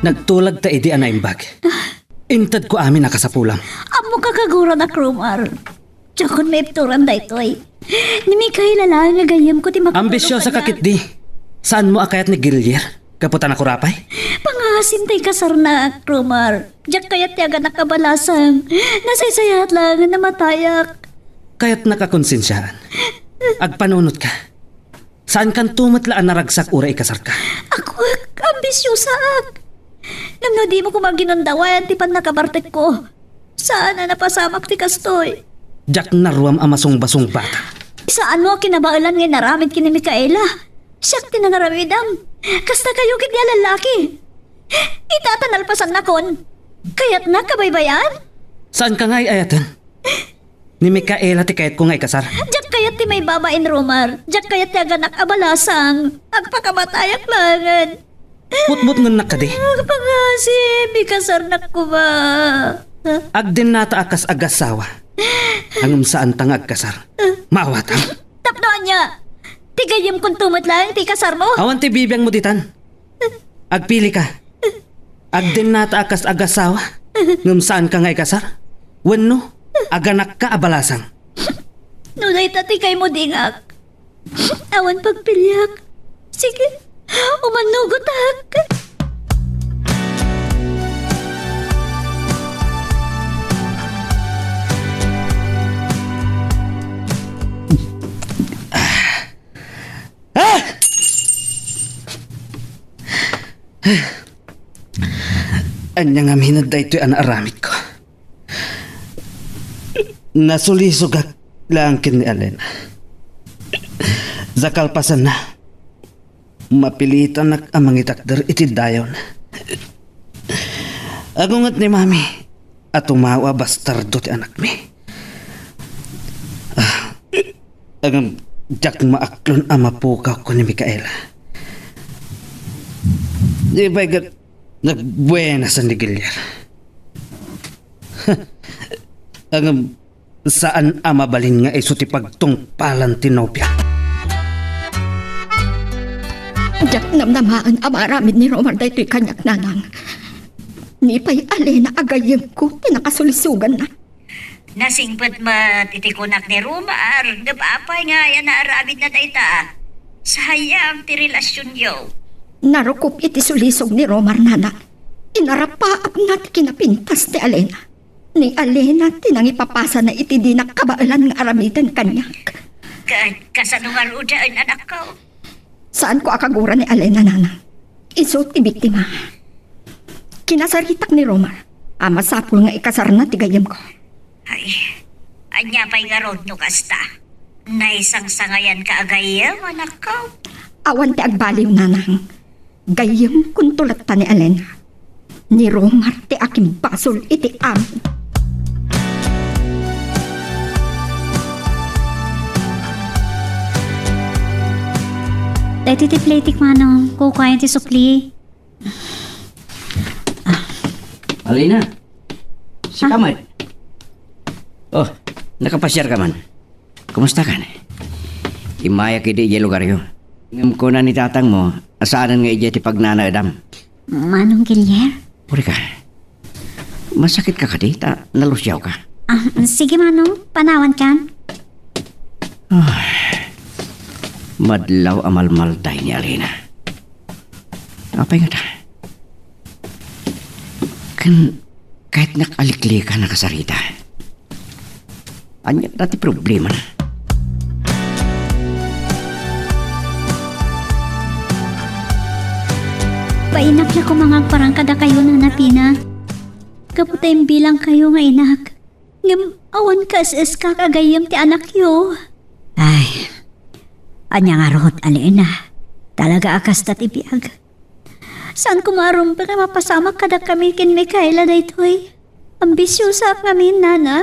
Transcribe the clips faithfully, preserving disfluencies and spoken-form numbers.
Nagtulag ta idi a naimbag. Intedko amin a kasapulam. Ammok a kaguranak, Romar. Diakon maibturan daytoy. Ni Micaela laeng nga gayyemko ti makapuno kaniak. Ambisyosa ka ketdi. Saanmo a kayat ni Gilier? Gapu ta nakurapay? Pangaasim ti kasarnak, Romar. Diak kayat ti aganak a balasang. Nasaysayaat laengen a matayak. Kayatnak a konsensiaan. Agpanunotka. Saankanto met la a naragsak uray ikasarka? Akwek, ambisyosaak. Ngem no dimo koma ginundawayan ti pannakabartekko, saan a napasamak ti kastoy. Diak naruam a masungbasungbatak. Saanmo a kinabaelan nga inaramid ken ni Micaela? Siak ti nangaramidem. Kasta kayo ketdi a lallaki. Ita ta nalpasannakon. Kayatnak a baybay-an? Saanka nga ay-ayaten? Ni Micaela ti kayatko nga ikasar. Diak kayat ti maibabain, Romar. Diak kayat ti aganak a balasang. Agpakamatayak laengen. Butbutngennak kadi? Agpangaasim, ikasarnak koma. Agdennata a kas agassawa. Ngem saanta nga agkasar. Maawatam? Tapno ania? Ti gayyemkonto met laeng ti ikasarmo? Awan ti bibiangmo ditan. Agpilika. Agdennata a kas agassawa, ngem saanka nga ikasar? Wenno, aganakka a balasang? No dayta ti kaymo, dingak. Awan pagpiliak. Sige, umannugotak. Ah! Ania ngamin daytoy a naaramidko? Nasulisogak laeng ken ni Alena. Sa kalpasanna, mapilitanak a mangitakder iti dayawna. Agunget ni Mami a tumawa a bastardo ti anakmi. Ah, ngem diak maaklon a mapukaw ken ni Micaela. Di pay ket nagbuenasan ni Gilier. Ngem saan a mabalin nga isu ti pagtungpalan ti nobia. Diak namnamaen a maaramid ni Romar daytoy kaniak, nanang. Ni pay Alena a gayyemko ti nakasulisoganna. Nasingpet met iti kunak ni Romar, ngem apay nga aya naaramidna dayta? Sayang ti relasionyo. Narukop iti sulisog ni Romar, nana. Inarapaapna ti kinapintas ti Alena. Ni Alena ti nangipapasana iti dinak kabaelan nga aramiden kaniak. Ka-, kasano ngaruden, anakko? Saanko a kagura ni Alena, nana. Isu ti biktima. Kinasaritak ni Romar a masapul nga ikasarna ti gayyemko. Ay, ania pay ngarud no kasta? Naisangsangayanka a gayyem, anakko? Awan ti agbaliw, nanang. Gayyemkonto latta ni Alena. Ni Romar ti akimbasol iti amin. Daytoy ti platik, manong. Kukuayen ti sukli. Alina, sika met. Oh, nakapasiar ka man. Kumusta kan? Immayak idi idiay lugaryo. Ngem kuna ni tatangmo a saanen nga idiay ti pagnanaedam. Manong Gilier? Uri ka. Masakit ka kadi ta nalusiaw ka? Ah, sige, manong. Panawan kan. Ah, madlaw a malmalday ni Alina. Apay ngata? Ken kayatnak a liklikan a kasarita. Ania dayta ti problemana? Bainak la koma nga agparang kadakayo, Nana Pina. Gapu ta imbilangkayo nga inak. Ngem awan kas-eskak a gayyem ti anakyo. Ay, ania ngarud, Alina? Talaga a kasta ti biag. Saan koma a rumbeng a mapasamak kadakami ken Micaela daytoy. Ambisiosaak ngamin, nana.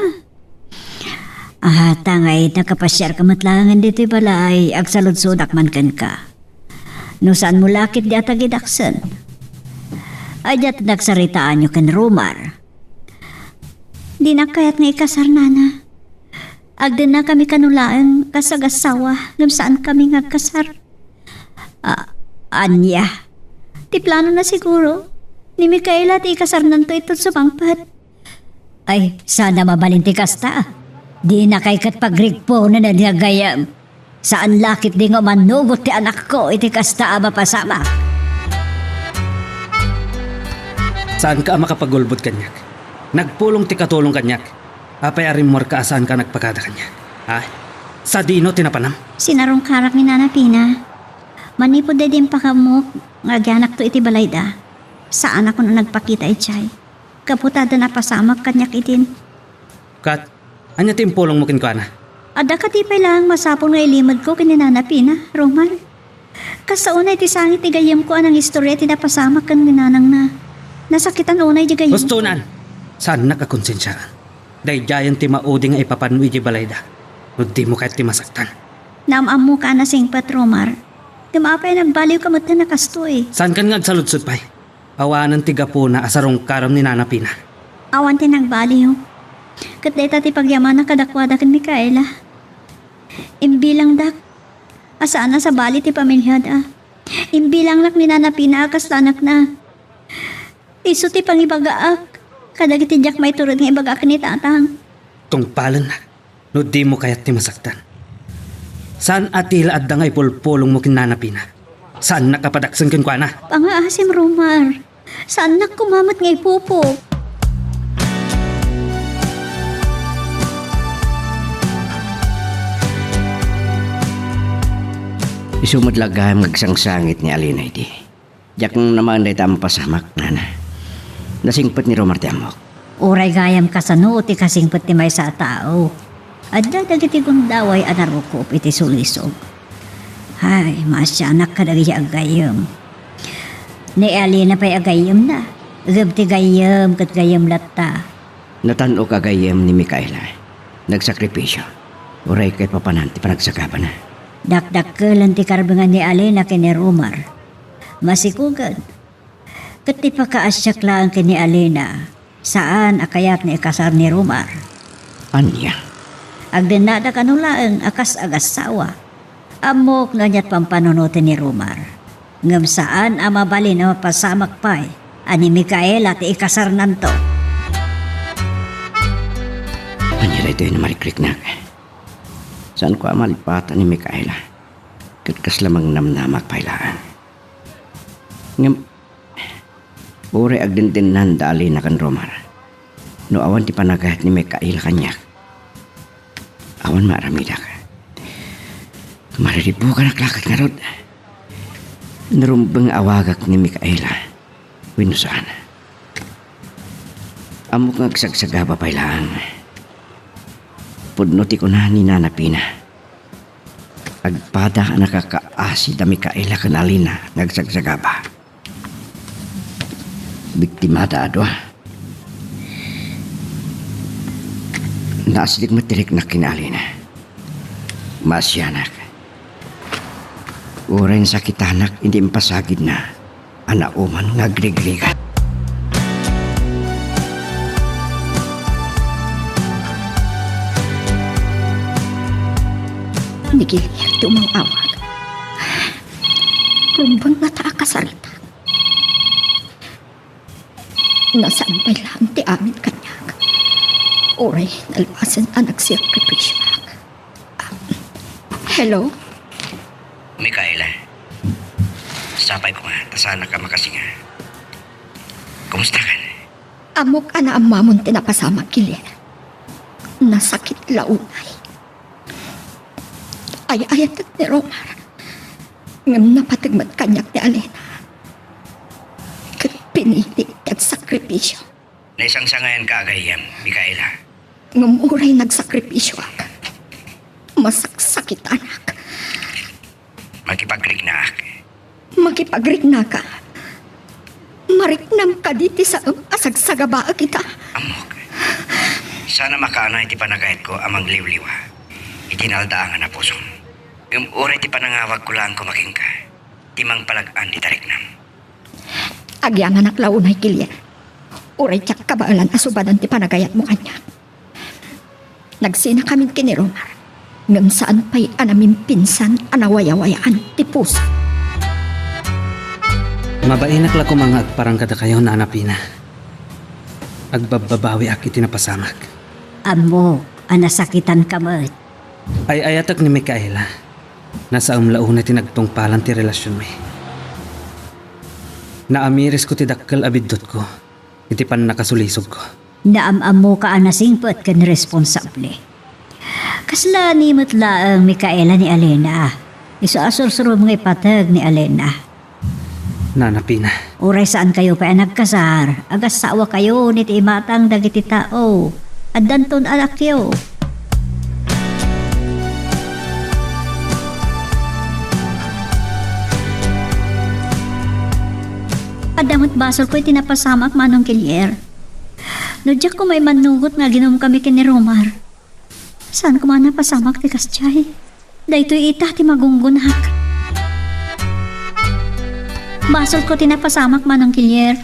Ah, ta ngay nakapasiarka met laengen ditoy balay, agsaludsodak man kenka. No saanmo la ketdi a tagidaksen. Ania ti nagsaritaanyo ken Romar? Dinak kayat nga ikasar, nana. Agdennakami kano laeng kas agassawa, ngem saankami nga agkasar. Ah, ania? Ti planona siguro? Ni Micaela ti ikasarnanto iton sumangpet. Ay, saan a mabalin ti kasta. Dinakay ket pagrigpunen nga gayyem. Saan la ketdi nga umanugot ti anakko iti kasta a mapasamak. Saanka a makapagulbod kaniak. Nagpulong ti katulong kaniak. Apay a rimmuarka a saanka nagpakada kaniak? Ha? Sadino ti napanam? Sinarungkarak ni Nana Pina. Manipud daydi impakaammo nga agianakto iti balayda, saanakon a nagpakita idiay. Gapu ta adda napasamak kaniak idin. Kat, ania ti impulongmo kenkuana? Adda kadi pay laeng masapul nga ilimedko ken ni Nana Pina, Romar. Kasta unay ti sangit ti gayyemko a nangistoria ti napasamak ken ni nanangna. Nasakitan unay di gayyemko. Husto, Nan! Saannak a konsensiaan. Daydiayen ti maudi nga ipapanmo idiay balayda. No dimo kayat ti masaktan. Naam-ammoka a nasingpet, Romar. Ngem apay a nagbaliwka met a nakastoy? Saankan nga agsaludsod pay. Awanen ti gapuna a sarungkaram ni Nana Pina. Awan ti nagbaliw. Ket dayta ti pagyamanak kadakuada ken Micaela. Imbilangdak a saan a sabali ti pamiliada. Imbilangnak ni Nana Pina a kasla anakna. Isu ti pangibagaak kadagiti diak maitured nga ibaga ken ni Tatang. Tungpalennak. No dimo kayat ti masaktan. Saan a ti la adda nga ipulpulongmo ken Nana Pina. Saannak a padaksen kenkuana. Pangaasim, Romar. Saannak koma met nga ipupok. Isu met la gayam nga agsangsangit ni Alina idi. Diak namaen dayta a mapasamak, Nana. Nasingpet ni Romar ti ammok. Uray gayam kasano ti kasingpet ti maysa a tao. Adda dagiti gundaway a narukup iti sulisog. Hay, maasianak kadagiti aggayyem. Ni Alina pay aggayyemna. Ngem ti gayyem ket gayyem latta. Natan-ok a gayyem ni Micaela. Nagsakripisio. Uray kaipapanan ti panagsagabana. Dakdakkelen ti karbengan ni Alina ken ni Romar. Masikugen. Ket ti pakaasiak laeng ken ni Alina, saan a kayat nga ikasar ni Romar. Ania? Agdennada kano laeng a kas agassawa. Ammok no aniat pampanunoten ni Romar. Ngem saan a mabalin a mapasamak pay a ni Micaela ti ikasarnanto. Ania daytoy a marikriknak? Saanko a malipatan ni Micaela? Ket kasla mangnamnamak pay laeng. Ngem, uray agdendennanda Alina ken Romar. No awan ti panagayat ni Micaela kaniak, awan maaramidak. Mariribukanak la ket ngarud. Narumbeng nga awagak ni Micaela wenno saan. Ammok nga agsagsagaba pay laeng. Pudno ti kuna ni Nana Pina. Agpada a nakakaasi da Micaela ken Alina nga agsagsagaba. Biktimada a dua. Naasdek met ti riknak ken ni Alina. Maasianak. Uray nasakitanak iti impasagidna a nauman nga agrigrigat. Ni Gillian ti umaw-awag. Rumbeng ngata a kasaritak. Nasaan pay laeng ti amin kaniak. Uray nalpasen a nagsakripisioak. Hello? Micaela, sapay ko nga, ta saanak a makasinga. Kumusta kan? Ammok a naammamon ti napasamak, Gillian. Nasakit la unay. Ay-ayatek ni Romar. Ngem napateg met kaniak ni Alina. Ket pinili ti agsakripisio. Naisangsangayanka a gayyem, Micaela. Ngem uray nagsakripisioak, masaksakitanak. Makipagriknaak. Makipagriknaka? Mariknam kadi ti saem a sagsagabaek ita? Ammok. Saan a makaana iti panagayatko a mangliwliwa iti naldaangan a pusom. Ngem uray ti panangawagko laeng koma kenka, ti mangpalag-an iti riknam. Agyamanak la unay, Gillian. Uray diak kabaelan a subadan ti panagayatmo kaniak. Nagsinakamin ken ni Romar, ngem saan pay a namimpinsan a nawayawayaan ti puso. Mabainak la koma nga agparang kadakayo, Nana Pina. Agbabbabawiak iti napasamak. Ammo a nasakitanka met. Ay-ayatek ni Micaela. Nasaem la unay ti nagtungpalan ti relasionmi. Naamirisko ti dakkel a biddutko iti pannakasulisogko. Naam-ammoka a nasingpet ken responsable. Kasla ni met laeng Micaela ni Alena. Isu a sursurom nga ipateg ni Alena. Nana Pina. Uray saankayo pay a nagkasar, agassawakayon iti imatang dagiti tao. Addanton anakyo. Adda met basolko iti napasamak, Manong Kilier. No diak koma immannugot nga aginumkami ken ni Romar, saan koma a napasamak ti kasdiay. Daytoy ita ti magunggonak. Basolko ti napasamak, Manong Kilier.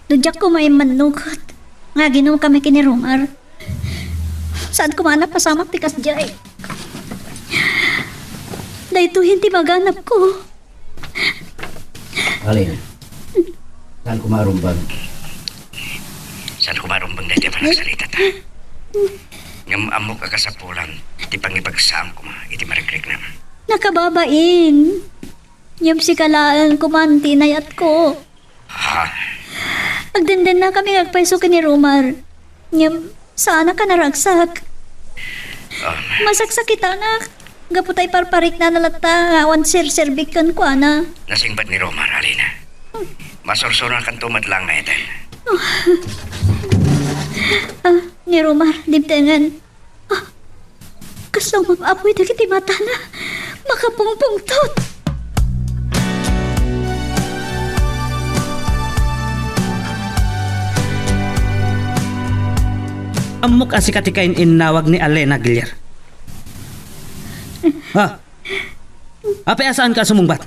No diak koma immannugot nga aginumkami ken ni Romar, saan koma a napasamak ti kasdiay. Daytoyen ti maganabko. Alin? Saan ko marumbeng? Saan ko marumbeng daytoy a panagsaritata? Ngem ammok a kasapulan ti pangibagsaam koma iti marikriknam. Nakababain. Ngem sika laeng koma ti inayatko. Ha? Agdendennakami nga agpayso ken ni Romar. Ngem, saanak a naragsak. Um, Masaksakitanak. Gapu ta iparpariknana latta nga awan serserbik kenkuana. Nasingpet ni Romar, Alina. Masursuronakanto met laeng nga eten. Ah, ni Romar, dimtengen. Ah, kasla umap-apoy dagiti matana. Makapungpungtot. Ammok a sika ti kain-innawag ni Alena, Gilier. Ah, apay a saanka a sumungbat?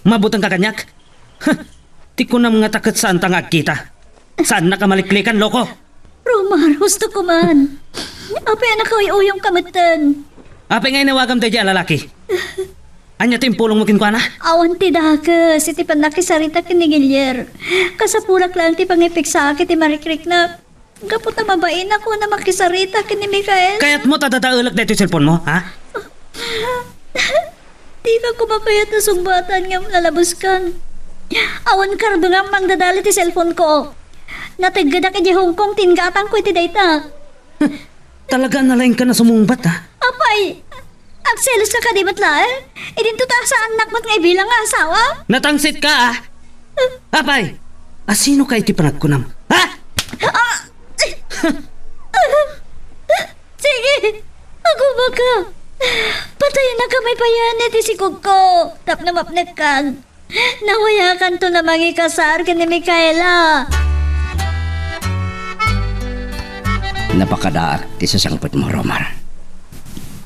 Mabutengka kaniak? Huh, ti kunam ngata ket saanta nga agkita. Saannak a maliklikan, loko! Romar, husto koman. Apay a nakauyuyongka metten? Apay nga inawagam daydiay a lalaki? Ania ti impulongmo kenkuana? Awan ti dakes iti pannakisarita ken ni Gilier. Kasapulak laeng ti pangipigsaak iti marikriknak. Gapu ta mabain a kuna makisarita ken ni Michael. Kayatmo ta dadaelek daytoy cellphone-mo, ha? Dika koma kayat a sungbatan ngem nalabeskan. Awan karbengam mangdadael iti cellphone-ko. Nateggedak idiay Hong Kong ti inggatangko iti dayta. Talaga a nalaingkan a sumungbat, ha? Apay, agseloska kadi met laeng? Idinto ta saannak met nga ibilang nga asawa? Natangsit ka, ah! Apay, asino ka iti panagkunam? Ha? Ah! Sige, agumaka. Patayennak a maipayan iti sikogko tapno mapnekkan. Nawayakanto a mangikasar ken ni Micaela. Napakadaak ti sasangpetmo, Romar.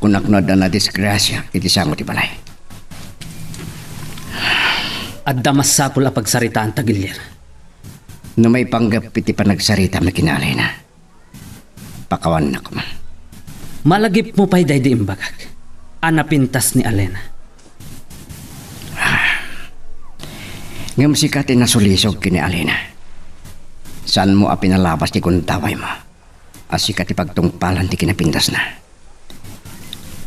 Kunak no adda nadisgrasia iti sango ti balay. Adda masapul a pagsaritaanta, Gilier. No maipanggep iti panagsarita, makinalay na. Pakawannak koma. Malagipmo pay daydi imbagak a napintas ni Alena. Ah. Ngem sika ti nasulisog ken ni Alena. Saanmo a pinalabas ti gundawaymo a sika ti pagtungpalan ti kinapintasna.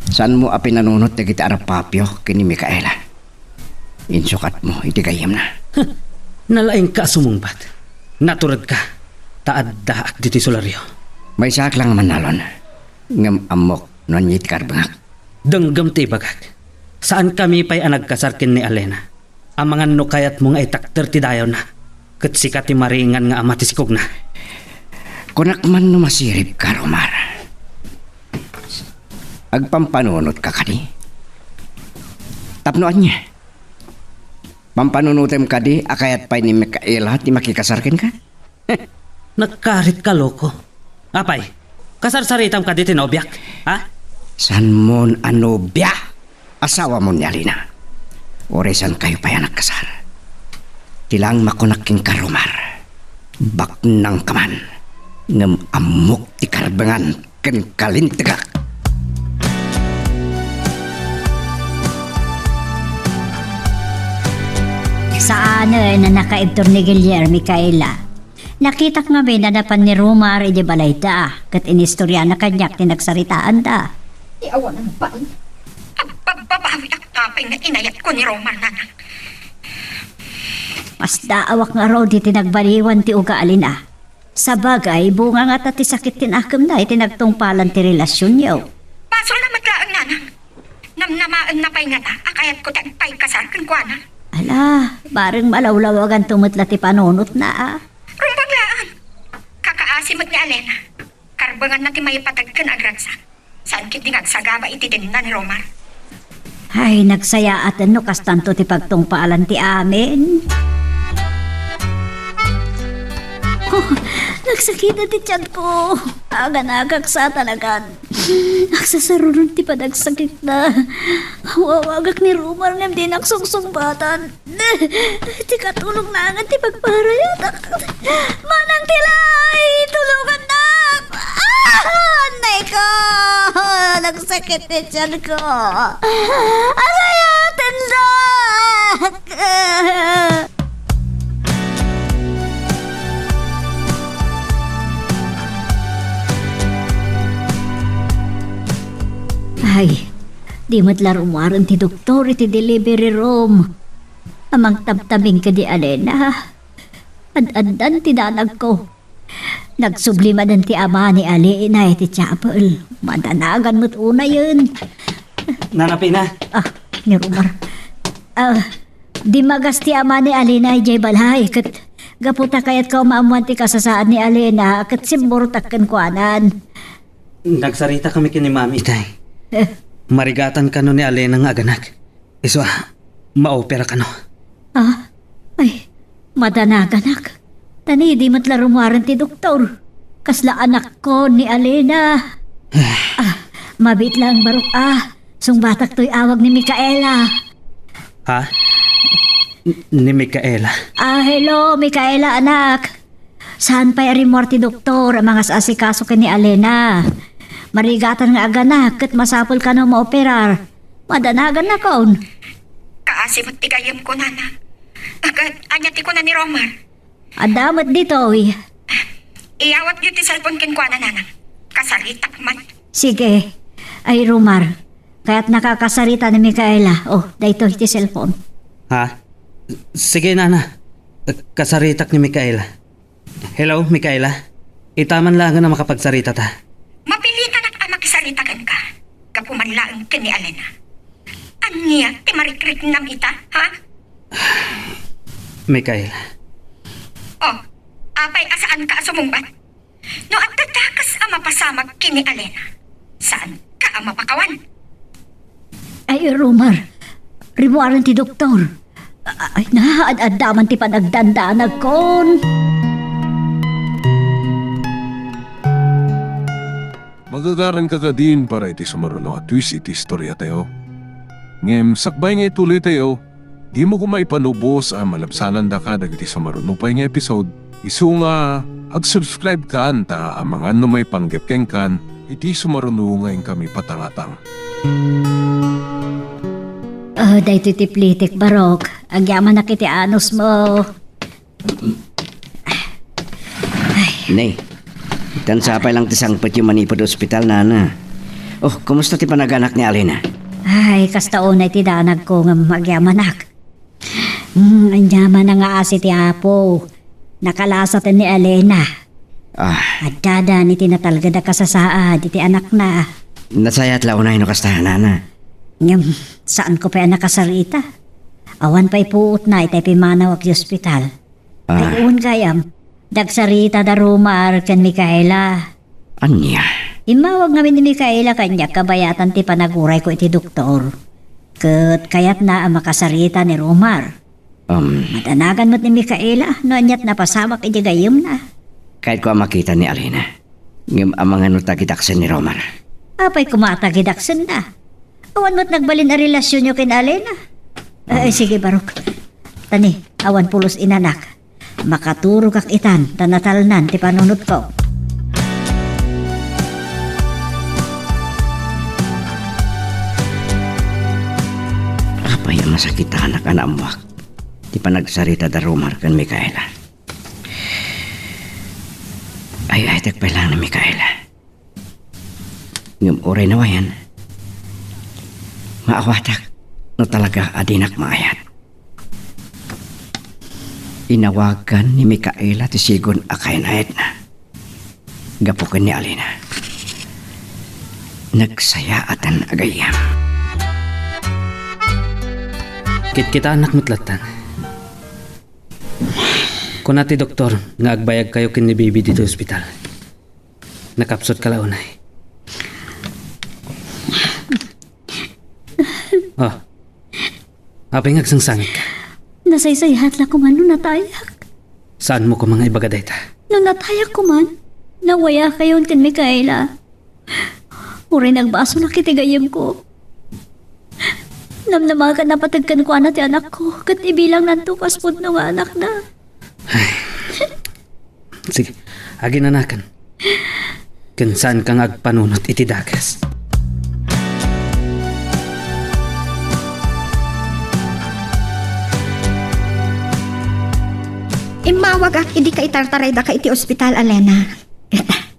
Saanmo a pinanunot dagiti arapapio ken ni Micaela? Insukatmo iti gayyemna. Huh! Nalaingka a sumungbat. Naturedka ta addaak ditoy solario. Maysaak la nga mannalon, ngem ammok no ania ti karbengak. Denggem ti ibagak. Saankami pay a nagkasar ken ni Alena. Amangan no kayatmo nga itakder ti dayawna, ket sika ti maringan nga ama ti sikogna. Kunak man no masiribka, Romar. Agpampanunotka kadi? Tapno ania? Pampanunotem kadi a kayat pay ni Micaela ti makikasar kenka? Nagkaritka, loko. Apay, kasarsaritam kadi ti nobiak, ha? Saanmon a nobia? Asawamon ni Alina. Uray saankayo pay a nagkasar. Ti laeng makunak kenka, Romar, baknangka man, ngem ammok ti karbengan ken kalintegak. Saanen a nakaibtur ni Guillermo, Kayla. Nakitak ngamin a napan ni Romar idiay balayda, ket inistoriana kaniak ti nagsaritaanda. Ti awanan pay. Agbabbabawiak apay nga inayatko ni Romar, nanang. Masdaawak ngarud iti nagbaliwan ti ugalina. Sabagay, bunga ngata ti sakit ti nakemna iti nagtungpalan ti relasionyo. Basolna met laeng, nanang. Namnamaenna pay ngata a kayatko ti agpaikasar kenkuana. Ala, bareng malawlawaganto met la ti panunotna, a. Rumbeng laeng. Kakaasi met ni Alena. Karbenganna ti maipateg ken agragsak. Saan ketdi nga agsagaba iti denna ni Romar. Ay, nagsayaaten no kastanto ti pagtungpalan ti amin. Oh, nagsakit ti tiyanko. Aganagak sa talagan. Agsasaruron ti panagsakitna. Awawagak ni Romar ngem dinak sungsungbatan. Ti katulong laeng ti pagparayatak. Manang Tilay, tulongannak! Ah! Nay ko! Nagsakit ti tiyanko. Aray, atendak! Ay, di met la rummuaren ti doktor iti delivery room. Amang tabtabing kadi Alena. Ad-addan ti danagko. Nagsubli manen ti ama ni Alena iti chapel. Madanagan met unayen. Nana Pina. Ah, ni Romar. Ah, dimmagas ti ama ni Alena idiay balay. Ket gapu ta kayatko a maammoan ti kasasaad ni Alena, ket simmurotak kenkuanan. Nagsarita kami ken ni Mami itay. Eh. Marigatan kano ni Alena nga aganak. Isu a, maopera kano. Ah, ay, madanaganak. Tani, di met la rummuaren ti doktor. Kasla anakko ni Alena. Ah, mabiit lang, barok, ah. Sungbatak toy awag ni Micaela. Ha? N-, ni Micaela? Ah, hello, Micaela, anak. Saan pay a rimmuar ti doktor a mangas-asikaso ken ni Alena. Marigatan nga aganak ket masapul kano maoperar. Madanagannakon. Kaasi met ti gayyemko, nana. Ket ania ti kuna ni Romar? Adda met ditoy. Iyawatyo ti cellphone kenkuana, nana. Kasaritak man. Sige. Ay, Romar, kayatnaka a kasarita ni Micaela. Oh, daytoy ti cellphone. Ha? Sige, nana. Kasaritak ni Micaela. Hello, Micaela. Ita man laengen a makapagsaritata. Mapilitanak a makisarita kenka. Gapu man laeng ken ni Alena. Ania ti marikriknam ita, ha? Micaela. Oh, apay a saanka a sumungbat? No adda dakes a mapasamak ken ni Alena, saanka a mapakawan? Ay, Romar, rimmuaren ti doktor. Ay, na, ad-adda man ti panagdandanagkon. Magagaranka kadin para iti sumaruno a twist iti istoriatayo. Ngem sakbay nga ituloytayo, dimo koma ipanubos a malabsanandaka dagiti sumaruno pay nga episode. Isu nga, ag-subscribe kan ta amangan no maipanggep kenkan iti sumaruno nga inkami patangatang. Ah, daytoy ti plitek, barok. Agyamanak iti anusmo. Ay. Ne, tan sapay lang ti sangpetyo manipud ospital, nana. Oh, kumusta ti panaganak ni Alena? Ay, kasta unay ti danagko ngem agyamanak. Hmm, ania man nga asi ti Apo. Nakalasaten ni Alena. Ah. Addadan iti natalged a kasasaad iti anakna. Nasayaat la unay no kasta, nana. Ngem, saanko pay a nakasarita. Awan pay puotna itay pimmanawak iti ospital. Ah. Ay, wen gayam, nagsarita da Romar ken Micaela. Ania? Immawag ngamin ni Micaela kaniak kabayatan ti panagurayko iti doktor. Ket kayatna a makasarita ni Romar. Um. Madanagan met ni Micaela no aniat napasamak iti gayyemna. Kayatko a makita ni Alena. Ngem amangan no tagidaksen ni Romar. Apay koma a tagidaksenna? Awan met nagbalin a relasionyo ken Alena. Ay, sige, barok. Tani, awan pulos inanak. Makaturogak itan ta natalnan ti panunotko. Apay a masakitanak a naammuak. ti panagsarita da Romar ken Micaela. Ay-ayatek pay laeng ni Micaela. Ngem uray nawayan, maawatak no talaga a dinak maayat. Inawagan ni Micaela ti sigon a kaynayetna gapu ken ni Alena. Nagsayaatan a gayyem. Kitkitaennak met latta. Kuna ti doktor nga agbayagkayo ken ni Baby ditoy ospital. Nakapsutka la unay. Oh. Apay nga agsangsangitka? Nasaysayaat la koman no natayak. Saanmo koma nga ibaga dayta? No natayak koman, nawayakayon ken Micaela. Uray nagbasolak iti gayyemko. Namnamagan a pateg kenkuana ti anakko, ket ibilangnanto kas pudno nga anakna. Ay. Sige, aginanakan. Ken saanka nga agpanunot iti dakes. Immawagak idi kaitartaraydaka iti ospital, Alena.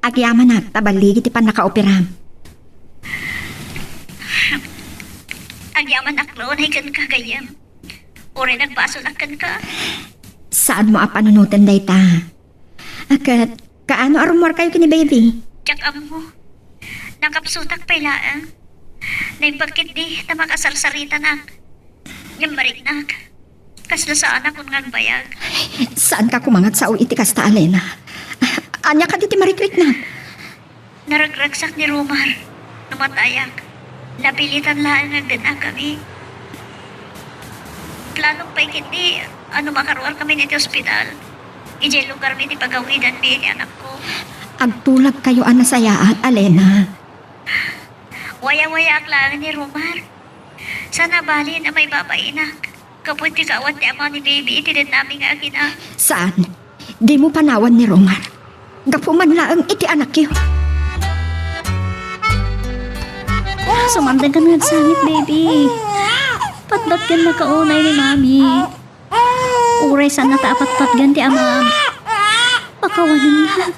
Agyamanak ta balligi ti pannakaoperam. Agyamanak la unay kenka, gayyem. Uray nagbasolak kenka. Saanmo a panunoten dayta. A ket, kaano a rummuarkayo ken ni Baby? Diak ammo. Nakapsutak pay laeng. Naimbag ketdi ta makasarsaritanak. Ngem mariknak. Kasla saanak nga agbayag. Saanka koma nga agsao iti kasta, Alena. Ania kadi ti marikriknak? Naragragsak ni Romar no matayak. Napilitan laeng nga agden-akami. Planok pay ketdi a no makaruarkami iti ospital, idiay lugarmi ti pagawidanmi iti anakko. Agtulagkayo a nasayaat, Alena. Wayawayaak laeng ni Romar. Saan a balin a maibabainak gapu iti kaawat ti ama ni Baby iti dennami nga agina. Saan? Dimo panawan ni Romar. Gapu man laeng iti anakyo. Sumardengka nga agsangit, Baby. Patpatgennaka unay ni Mami. Uray saanna ta a patpatgen ti amam, pakawanenna.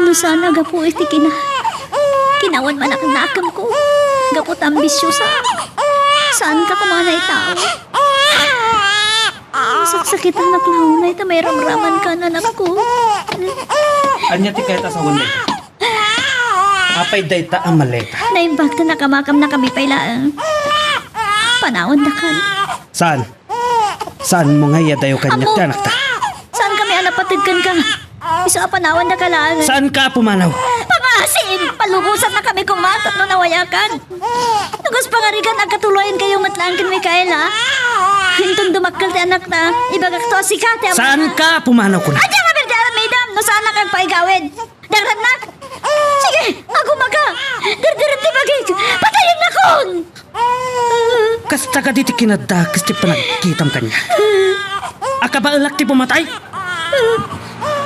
No saan a gapu iti kina-, kinawan manaknakemko gapu ta ambisiosa. Saanka koma a naitao. Saksakitanak la unay ta mairamramanka, anakko. Ania ti kayat a sawen dayta? Apay dayta a maleta? Naimbag ta nakamakamnakami pay laeng. Panawandakan. Saan? Saanmo nga iyadayo kaniak ti anakta? Saanka a napateg kenka? Isu a panawandaka laeng. Saanka a pumanaw? Pangngaasim! Palubosannakami koma tapno nawayakan. No kas pangarigan, agkatuloyenkayo met laeng ken Micaela. Inton dumakkel ti anakta, ibagakto a sika ti amana. Saanka a pumanaw kuna? Ania ngamin ti aramidem no saannak agpaigawid? Dagrannak! Sige, agumaga! Derderem ti bagik! Patayennakon! Kasta kadi ti kinadakes ti panagkitam kaniak? A kabaelak ti pumatay?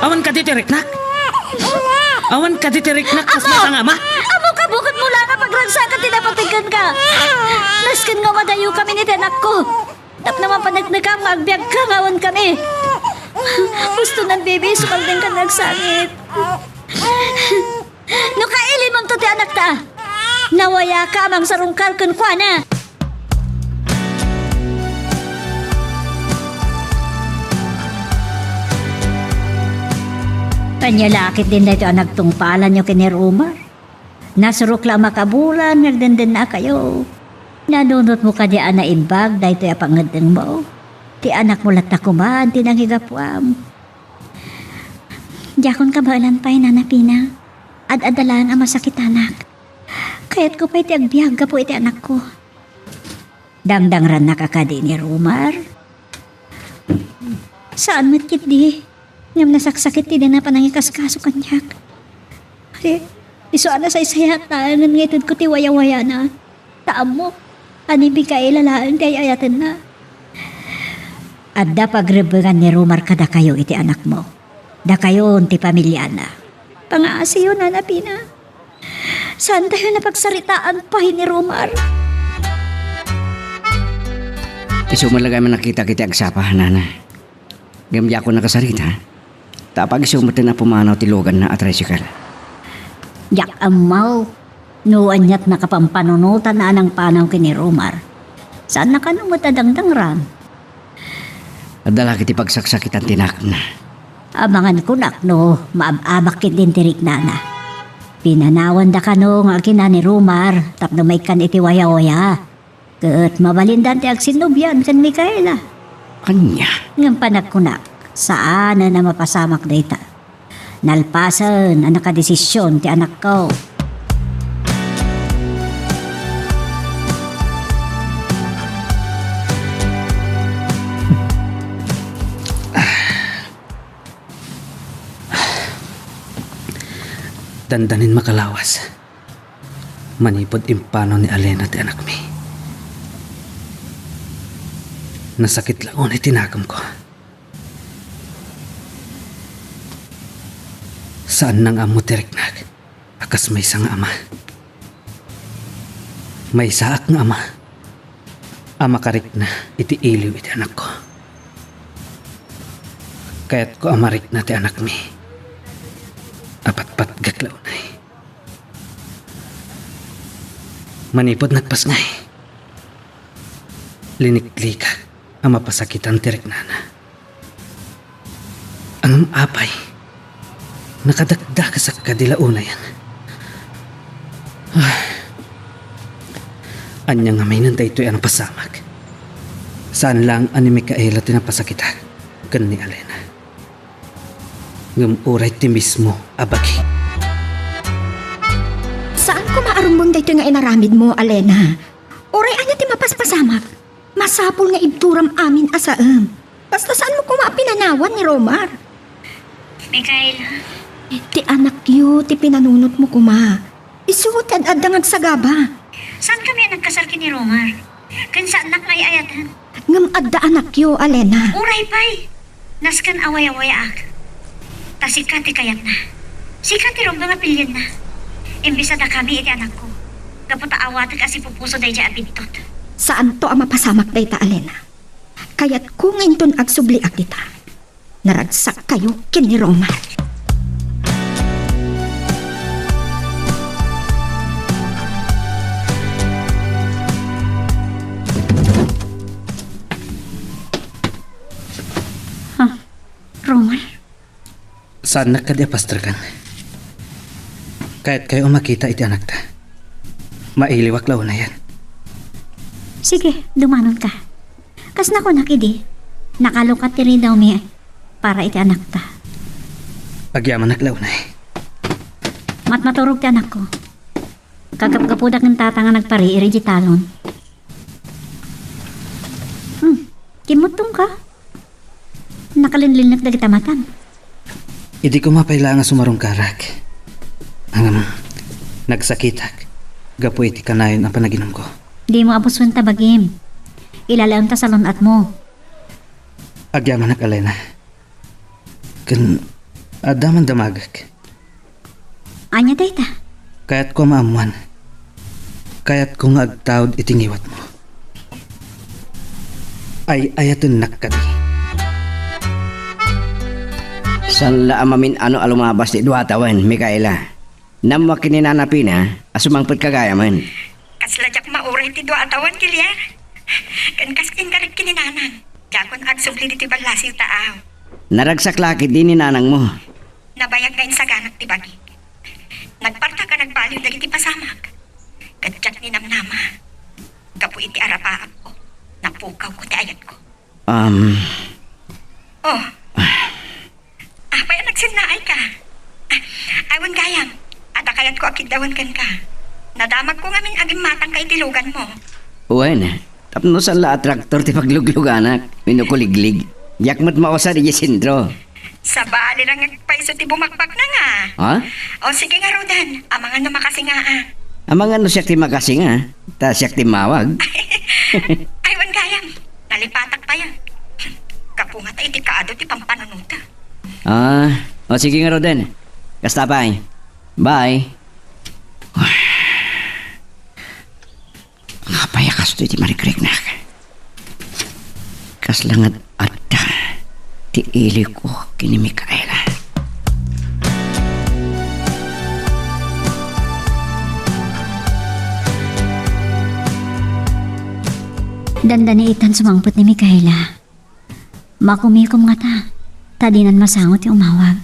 Awan kadi ti riknak? Awan kadi ti riknak kas maysa nga ama? Ammok a bukod mo laeng a pagragsakan ti napateg kenka. Nasken nga umadayokami iti anakko. Tapno mapaneknekam nga agbiagka nga awankami. Gusto nan, Baby, sumardengka nga agsangit. No kailimonto ti anakta, nawayaka a mangsarungkar kenkuana. Ania la ketdin daytoy a nagtungpalanyo ken ni Romar? Nasurok la a makabulan nga agdendennakayo. Nanunotmo kadi a naimbag daytoy a pangngeddengmo? Ti anakmo latta koma ti nangigapuam. Diakon kabaelan pay, Nana Pina. Ad-adda laeng a masakitanak. Kayatko pay ti agbiag gapu iti anakko. Dangdangrannaka kadi ni Romar? Saan met ketdi, ngem nasaksakit ti dina panangikaskaso kaniak. Ay, isu a nasaysayaat laengen nga itedko ti wayawayana. Ta ammok a ni Micaela laeng ti ay-ayatenna. Adda pagrebbengan ni Romar kadakayo iti anakmo. Dakayon ti pamiliana. Pangaasiyo, Nana Pina. Saantayo napagsaritaan pay ni Romar. Isu met laeng a nakitak iti agsapa, nana. Ngem diakon nakasarita, ta apag-isu met a pumanaw ti luganna a tricycle. Diak ammo no aniat nakapampanunotan a nangpanaw ken ni Romar. Saanna kano met a dangdangran. Adda la ket ti pagsaksakitan ti nakemna. Amangan kunak no maab-abak ketdin ti riknana. Pinanawanda kano nga agina ni Romar tapno maikkan iti wayawaya. Ket mabalindan ti agsinnubian ken Micaela. Ania? Ngem panagkunak, saanen a mapasamak dayta. Nalpasen a nakadesision ti anakko. Dandanin makalawas. Manipud impanaw ni Alena ti anakmi. Nasakit la unay ti nakemko. Saanna nga ammo ti riknak a kas maysa nga ama. Maysaak nga ama a makarikna iti iliw iti anakko. Kayatko a marikna ti anakmi a patpatgek la unay. Manipud nagpasngay, liniklikak a mapasakitan ti riknana. Ngem apay, nakadakdakasak kadi la unayen. Ay. Ania ngamin daytoy a napasamak? Saan laeng a ni Micaela ti napasakitak ken ni Alena. Ngem uray ti mismo a bagi. Saan koma a rumbeng daytoy nga inaramidmo, Alena. Uray ania ti mapaspasamak? Masapul nga ibturam amin a saem. Basta saanmo koma a pinanawan ni Romar. Micaela? Ti anakyo ti pinanunotmo koma. Isu ti ad-adda nga agsagaba. Saankami a nagkasar ken ni Romar? Ken saannak nga ay-ayaten. Ngem adda anakyo, Alena. Uray pay! Nasken a wayawayaak. Ta sika ti kayatna. Sika ti rumbeng a pilienna. Imbes a dakami iti anakko. Gapu ta awatek a sipupuso daydiay a bidtot. Saanto a mapasamak dayta, Alena. Kayatko nga inton agsubliak dita, naragsak kayo ken ni Romar. Ha? Romar? Saannak kadi a pastreken. Kayatkayo a makita iti anakta. Mailiwak la unayen. Sige, dumanonka. Kas nakunak idi, nakalukat ti ridawmi para iti anakta. Agyamanak la unay. Matmaturog ti anakko. Kagapgapuda ken tata nga nagpariir idiay talon. Hmm, kimmutongka. Nakalinlinnek dagita matam. Idi koma pay la nga sumarungkarak. Ngem, nagsakitak gapu iti kanayon a panaginumko. Dimo abusen ta bagim. Ilalaem ta salun-atmo. Agyamanak, Alena. Ken adda man damagek. Ania dayta? Kayatko a maammoan. Kayatko nga agtaud iti ngiwatmo. Ay-ayatennak kadi. Saan la a mamin-ano a lumabas ti dua a tawen, Micaela. Nammuak ken ni Nana Pina a sumangpet ka gayamen. Kasla diak mauray ti dua a tawen, Kiliar. Ken kas inkarik ken ni Nanang, diakon agsubli ditoy ballasiw taaw. Naragsak la ketdi ni nanangmo. Nabayag nga insaganak ti bagik. Nagpartak a nagbaliw dagiti pasamak. Ket diak ninamnama. Gapu iti arapaapko, napukawko ti ayatko. Um. Oh. Apay a nagsennaayka? Ah, ay, wen gayam. Adda kayatko a kiddawen kenka. Nadamagko ngamin a gimmatangka iti luganmo. Wen, tapno saan la a traktor ti paglugluganak, wenno kuliglig. Diak met mausar idiay sentro. Sabali lang agpayso ti bumakbaknang, a. Ha? O, sige ngaruden, amangan no makasinga, a. Amangan no siak ti makasinga, ta siak ti immawag. Ay, wen gayam, nalipatak pay, a. Gapu ngata iti kaadu ti pampanunota. Ah, o sige ngaruden. Kasta pay. Bye. Apay a kastoy ti marikriknak? Kasla nga adda ti iliko ken ni Micaela. Dandani itan sumangpet ni Micaela. Makumikom ngata, ta dinan masango ti umawag.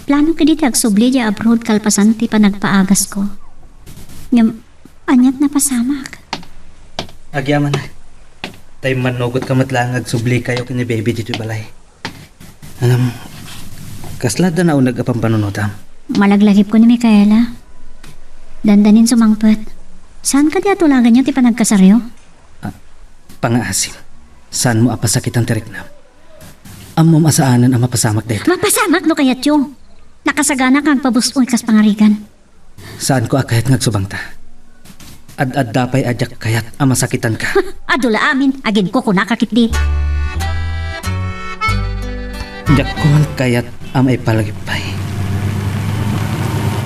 Plano kadi ti agsubli idiay abroad kalpasan ti panagpaagasko. Ngem, aniat napasamak. Agyamanak. Ta immannugotka met laeng nga agsublikayo ken ni Baby ditoy balay. Ngem, kasla adda nauneg a pampanunotam? Malaglagipko ni Micaela. Dandanin sumangpet. Saan kadi a tulaganyo ti panagkasaryo? Ah, pangaasim. Saanmo a pasakitan ti riknam? Ammom a saanen a mapasamak dayta. Mapasamak no kayatyo. Nakasagana nga agpabus-oy kas pangarigan. Saanko a kayat nga agsubangta. Ad-adda pay a diak kayat a masakitanka. Adu la amin, agin kukunaka ketdi. Diak man kayat a maipalagip pay.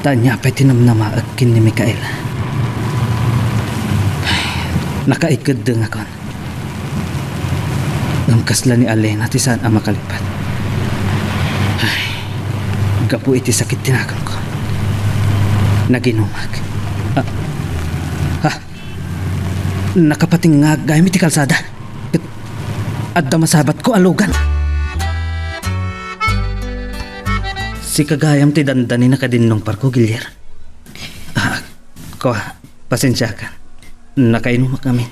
Ta ania pay ti namnamaek ken ni Micaela. Nakaikeddengakon. Ngem kasla ni Alena ti saan a makalipat. Ay, gapu iti sakit ti naganko. Naginumak. Ah, ha? Nakapatingngag gayam iti kalsada. Ket adda masabatko a lugan. Sika gayam ti dandani nakadinnong parko, Gilier. Ah, kua, pasensiakan. Nakainumak ngamin.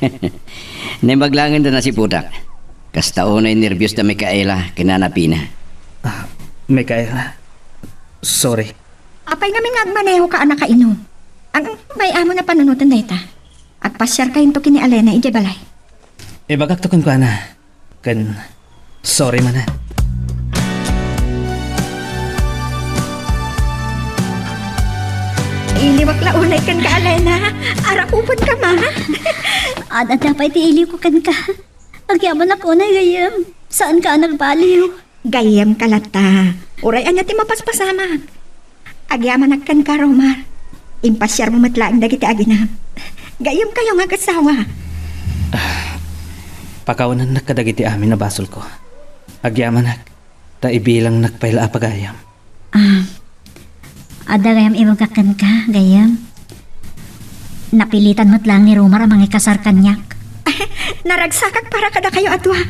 Naimbag laengen ta nasiputak. Kasta unay nerbios da Micaela ken nanapina. Ah, Micaela, sorry. Apay ngamin nga agmanehoka a nakainom? Ang may amo na panunoten dayta. Agpasiarkayonto ken ni Alena idiay balay. Ibagakto kenkuana. Ken sorry manen. Iliwak la unay kenka, Alena. Arakupenka man. Ad-adda pay ti iliwko kenka. Agyamanak unay, gayyem. Saanka a nagbaliw. Gayyemka latta. Uray ania ti mapaspasamak. Agyamanak kenka, Romar. Impasiarmo met laeng dagiti aginam. Gayyemkayo nga agasawa. Ah, pakawanennak kadagiti amin a basolko. Agyamanak, ta ibilangnak pay la a pagayam. Ah, adda gayam ibagak kenka, gayyem. Napilitan met laeng ni Romar a mangikasar kaniak. Naragsakak para kadakayo a dua.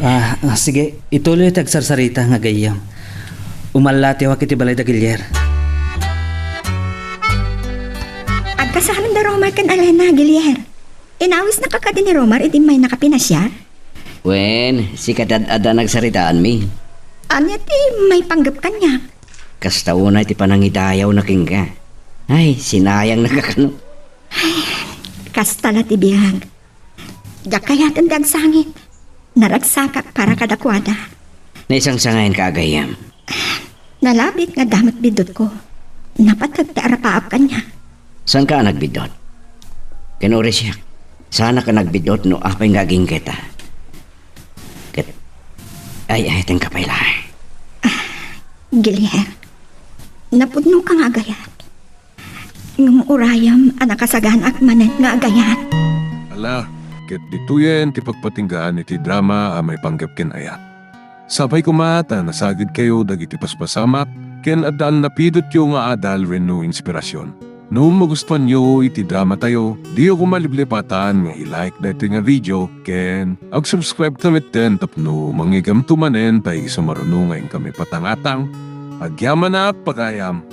Ah, ah, sige, ituloy ti agsarsarita nga gayyem. Umallatiwak iti balay da Gilier. Agkasaran da Romar ken Alena, Gilier. Inawisnaka kadi ni Romar idi immaynaka pinasiar? Wen, sika ti ad-adda nagsaritaanmi. Ania ti maipanggep kaniak? Kasta unay ti panangidayawna kenka. Ay, sinayangnaka kano. Ay, kasta la ti biag. Diak kayaten ti agsangit. Naragsakak para kadakuada. Naisangsangayanka a gayyem. Nalabit nga adda met biddutko. Napateg ti arapaap kaniak. Saanka a nagbiddut? Ken uray siak, saanak a nagbiddut no apay nga aginggatta. Ket ay-ayatenka pay laeng. Ah, Gilier, napudnoka nga agayat. Ngem urayem a nakasaganaak manen nga agayat. Ala, ket ditoyen ti pagpatinggaan iti drama a maipanggep ken ayat. Sapay koma ta nasagidkayo dagiti paspasamak ken adda a napidutyo nga adal wenno inspirasyon. No magustuanyo iti dramatayo, diyo koma liplipatan nga i-like daytoy nga video ken ag-subscribe ta metten tapno mangigamto manen ta isu maruno nga inkami patangatang. Agyamanak pagayam!